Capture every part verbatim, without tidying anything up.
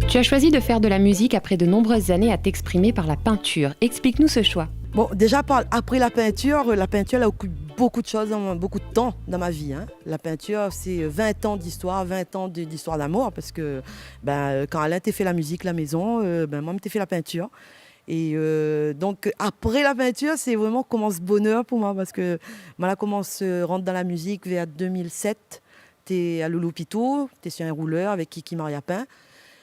Tu as choisi de faire de la musique après de nombreuses années à t'exprimer par la peinture. Explique-nous ce choix. Bon, déjà, par, après la peinture, euh, la peinture, elle a occupé beaucoup de choses, dans, beaucoup de temps dans ma vie, hein. La peinture, c'est vingt ans d'histoire, vingt ans de, d'histoire d'amour, parce que, ben, euh, quand Alain té fé la musique la maison, euh, ben, moi, té fé la peinture. Et, euh, donc, après la peinture, c'est vraiment commence bonheur pour moi, parce que moi, la commence, euh, rant dans la musique vers deux mille sept. Té a Loulou Pitou, té sur un rouleur avec Kiki Mariapin,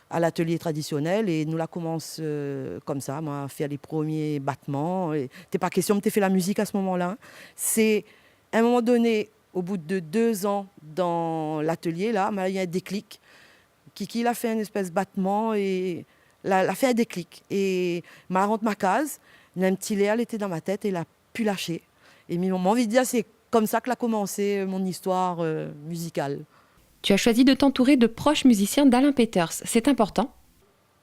à l'atelier traditionnel, et nou la commence, euh, comme ça, moi, à faire les premiers battements. Et té pa question té fé la musique à ce moment-là, hein. C'est, à un moment donné, au bout de deux ans dans l'atelier, là, ma la eu un déclic. Kiki la fé un espèce battement et la, la fé un déclic. Et ma la rant ma kaz, néna un ti lèr lété dans ma tèt et la pu lâché. Et mi, mon anvi dir, c'est comme ça que la commencé, euh, mon histoire, euh, musicale. Tu as choisi de t'entourer de proches musiciens d'Alain Peters. C'est important ?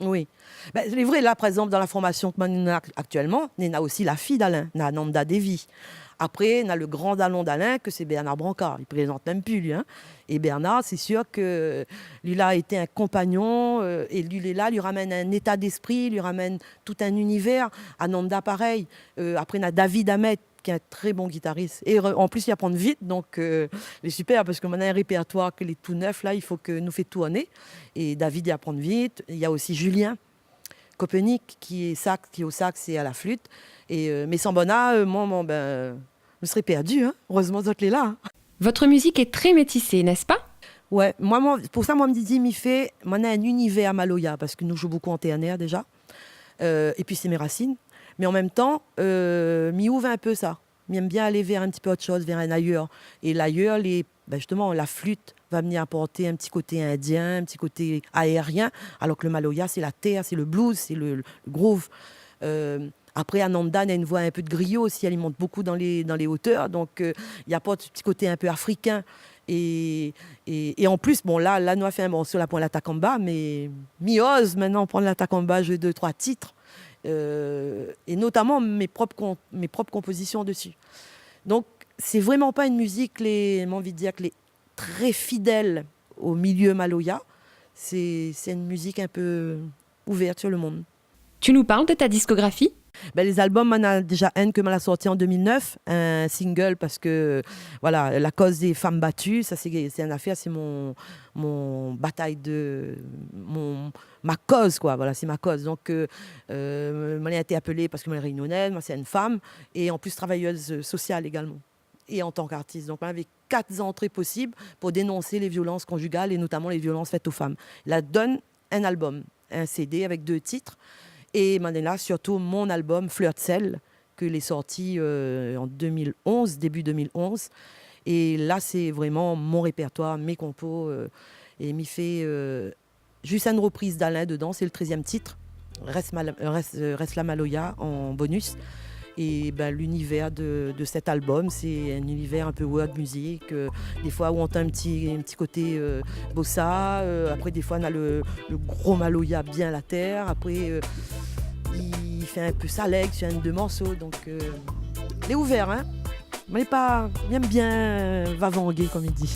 Oui. Ben, lé vré, la, par exemple, dans la formation que nou néna actuellement, néna aussi la fille d'Alain, néna Nanda Devi. Après, néna le grand dalon d'Alain, que c'est Bernard Branca. Il présente même plus, lui, hein. Et Bernard, c'est sûr que lui, il a été un compagnon, euh, et lui, il est là, lui ramène un état d'esprit, lui ramène tout un univers. Ananda, pareil. Euh, après, néna David Hamet, qui est un très bon guitariste. Et re-, en plus, il apprend vite, donc, euh, c'est super, parce que maintenant, un répertoire que les tout neufs, là, il faut que nou fé tourner. Et David, il apprend vite. Il y a aussi Julien Kopenik, qui est sax, qui est au sax et à la flûte. Et, euh, mais sans Bernard, euh, moi, moi, ben, je serais perdue, hein. Heureusement, zot lé là, hein. Votre musique est très métissée, n'est-ce pas ? Ouais, moi, moi, pour ça, moi, mi di, mi fé, moi, néna un univers maloya, parce que nou jouons beaucoup en T N R déjà. Euh, et puis, c'est mes racines. Mais en même temps, euh, mi ouvre un peu ça. Mi aime bien aller vers un petit peu autre chose, vers un ailleurs. Et l'ailleurs, les, ben, justement, la flûte va venir apporter un petit côté indien, un petit côté aérien, alors que le maloya, c'est la terre, c'est le blues, c'est le, le groove. Euh, après, Ananda, elle a une voix un peu de griot aussi, elle monte beaucoup dans les, dans les hauteurs, donc, euh, il apporte ce petit côté un peu africain. Et, et, et en plus, bon, là, là, nou la fé un morceau, la, pour la takamba, mais mi oz maintenant prendre la takamba, jouer deux, trois titres, euh, et notamment mes propres com-, mes propres compositions dessus. Donc, c'est vraiment pas une musique, les, j'ai envie de dire, que les très fidèle au milieu maloya. C'est, c'est une musique un peu ouverte sur le monde. Tu nous parles de ta discographie ? Ben, les albums, néna déjà un que ma la sorti en deux mille neuf, un single, parce que, voilà, la cause des femmes battues, ça, c'est, c'est une affaire, c'est mon, mon bataille de, mon, ma cause, quoi. Voilà, c'est ma cause. Donc, euh, euh, ma la été appelée parce que moi, je suis réunionnaise, moi, c'est une femme, et en plus travailleuse sociale également. Et en tant qu'artiste. Donc, on avait quatre entrées possibles pour dénoncer les violences conjugales et notamment les violences faites aux femmes. La donne un album, un C D avec deux titres. Et maintenant, surtout mon album Fleur de sel, que l'est sorti, euh, en deux mille onze, début deux mille onze. Et là, c'est vraiment mon répertoire, mes compos, euh, et mi fé, euh, juste une reprise d'Alain dedans, c'est le treizième titre, Reste Mal-, Reste, euh, Reste la Maloya en bonus. Et ben, l'univers de, de cet album, c'est un univers un peu world music. Euh, des fois, on entend un petit, un petit côté, euh, bossa. Euh, après, des fois, on a le, le gros maloya bien la terre. Après, euh, il fait un peu salègue sur un, deux morceaux. Donc, euh, lé ouvert, hein. Mé pa, mi èm bien, euh, vavanguer, comme il dit.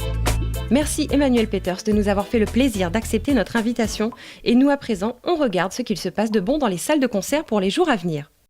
Merci Emmanuel Peters de nous avoir fait le plaisir d'accepter notre invitation. Et nous, à présent, on regarde ce qu'il se passe de bon dans les salles de concert pour les jours à venir.